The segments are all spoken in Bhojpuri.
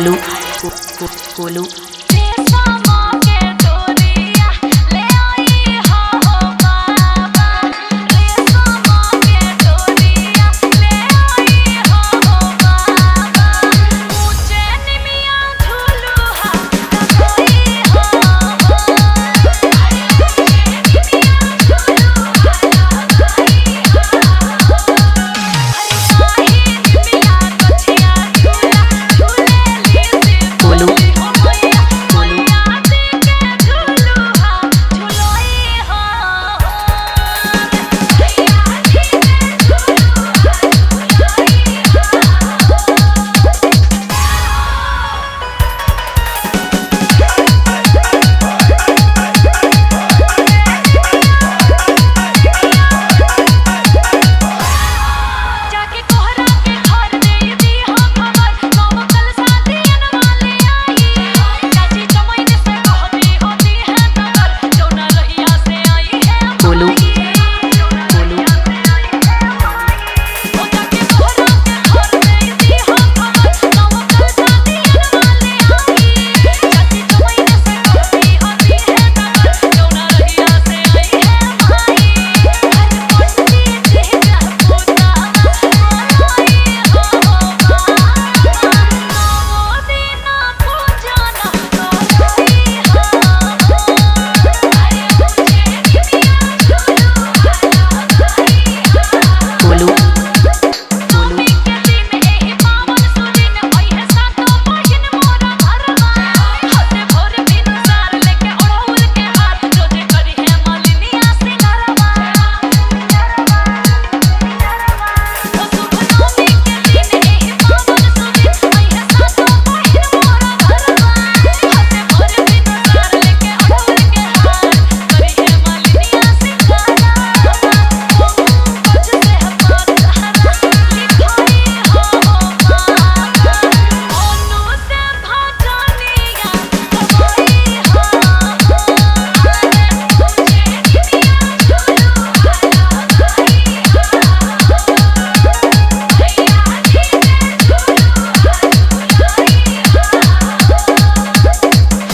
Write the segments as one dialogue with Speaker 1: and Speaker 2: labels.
Speaker 1: गोलू, गोलू। गोलू, गोलू।
Speaker 2: जाके कोहरा के घर दे दी हो खबर, नव कल शादी वाले आई। चाची चमैन से कहती होती है नगर, जौना रहिया से आई है
Speaker 1: गोलू,
Speaker 2: माई।
Speaker 1: गोलू।
Speaker 2: ओ जाके कोहरा के घर दे दी हो खबर, नव कल शादी वाले आई। चाची चमैन से कहती होती है नगर, जौना रहिया से आई है माई। हर पंडित जी का पोता
Speaker 1: गोलू, गोलू।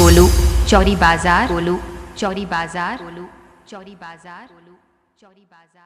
Speaker 1: गोलू, चौरी बाजार। गोलू, चौरी बाजार। गोलू, चौरी बाजार। गोलू, चौरी बाजार।